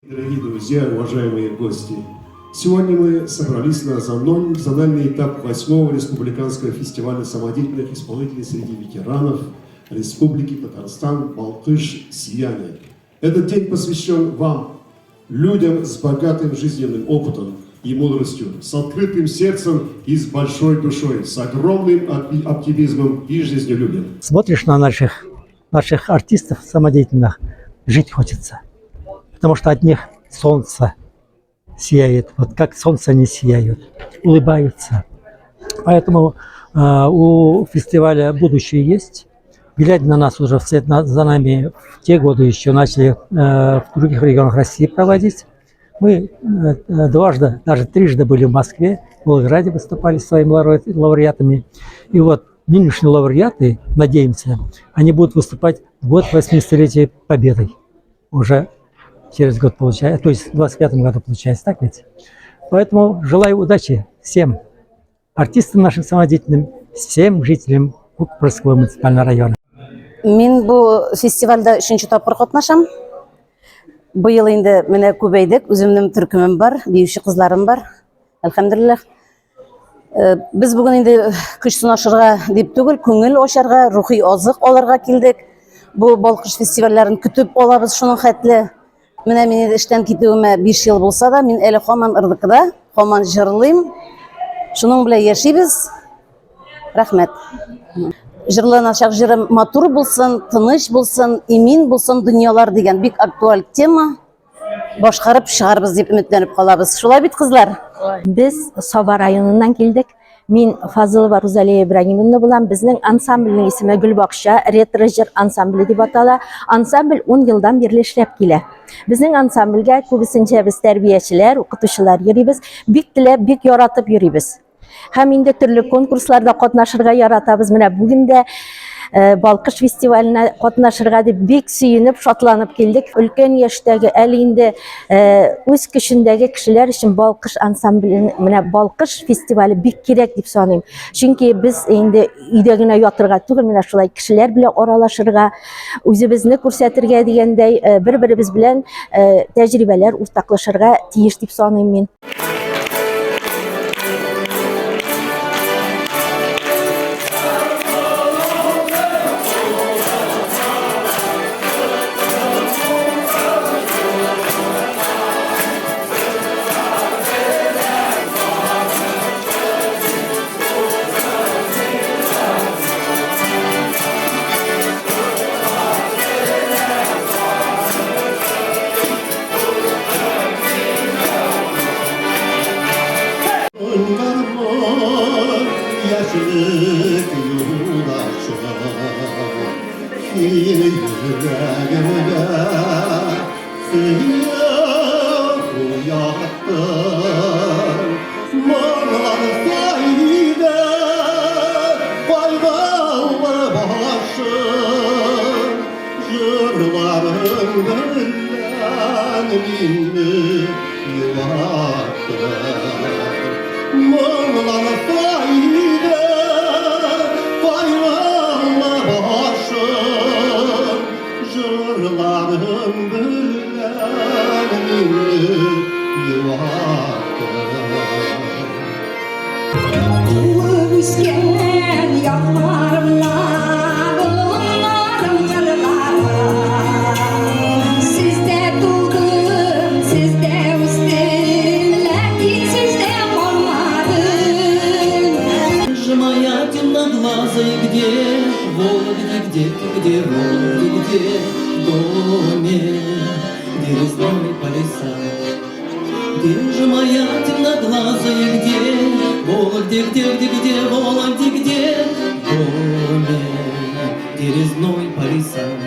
Дорогие друзья, уважаемые гости, сегодня мы собрались на зональный этап 8-го республиканского фестиваля самодеятельных исполнителей среди ветеранов Республики Татарстан «Балкыш. Сияние». Этот день посвящен вам, людям с богатым жизненным опытом и мудростью, с открытым сердцем и с большой душой, с огромным оптимизмом и жизнелюбием. Смотришь на наших артистов самодеятельных, жить хочется, потому что от них солнце сияет, вот как солнце они сияют, улыбаются. Поэтому у фестиваля будущее есть. Глядя на нас уже вслед за нами в те годы еще начали в других регионах России проводить. Мы дважды, даже трижды были в Москве, в Волгограде выступали своими лауреатами. И вот нынешние лауреаты, надеемся, они будут выступать в год 80-летия Победы. Уже через год получается, то есть в 25 году получается, так ведь? Поэтому желаю удачи всем артистам нашим самодеятельным, всем жителям Кукморского муниципального района. Мин бу фестивальдә өченче тапкыр катнашам. Быел инде менә күбәйдек, үземнең төркемем бар, биюче кызларым бар. Әлхәмдүлилләһ. Без бүген инде көч сынашырга дип түгел, күңел ачарга, рухи азык алырга килдек. Бу Балкыш фестивальләрен көтеп алабыз шуның хәтле. Менә мин инде эштән китүемә 5 ел булса да, мин әле һаман РДКда, һаман җырлыйм. Шуның белән яшибез. Рәхмәт. Җырланачак җырым матур булсын, тыныч булсын, имин булсын дөньялар дигән бик актуаль тема. Башкарып чыгарбыз дип өметләнеп калабыз. Шулай бит, кызлар? Без Саба районыннан килдек. Мин Фазылова Рузалия Ибрагимовна булам. Безнең ансамбльнең исеме Гөлбакча ретро җыр ансамбле дип атала. Ансамбль 10 елдан бирле эшләп килә. Безнең ансамбльгә күбесенчә без тәрбиячеләр, укытучылар йөрибез. Бик теләп, бик яратып йөрибез. Һәм инде төрле конкурсларда катнашырга яратабыз. Менә бүген дә Балкыш фестиваленә катнашырга дип бик сөенеп, шатланып килдек. Өлкән яшьтәге, әле инде үз көчендәге кешеләр өчен Балкыш ансамбле, менә Балкыш фестивале бик кирәк дип саныйм. Чөнки без инде өйдә генә ятырга түгел, менә шулай кешеләр белән аралашырга, үзебезне күрсәтергә дигәндәй, бер-беребез белән тәҗрибәләр уртаклашырга тиеш дип саныйм мин. Яшьлек юл ача Син йөрәгемдә сөю уяттың. Моңланса иде кайгылы башым, Җырларың белән мине юаттың. Моңланса иде кайгылы башым, Җырларың белән мине юаттың. Туып үскән якларымда, болыннарым, кырларым. Сездә тудым, сездә үстем, ләкин сездә калмадым. Же моя темноглазая, где, Вологде, где ты, где, Вологде, где, в доме, где резной палисад. Где же моя темноглазая, где, Вологде, где, где, где, Вологде, где, в доме, где резной палисад.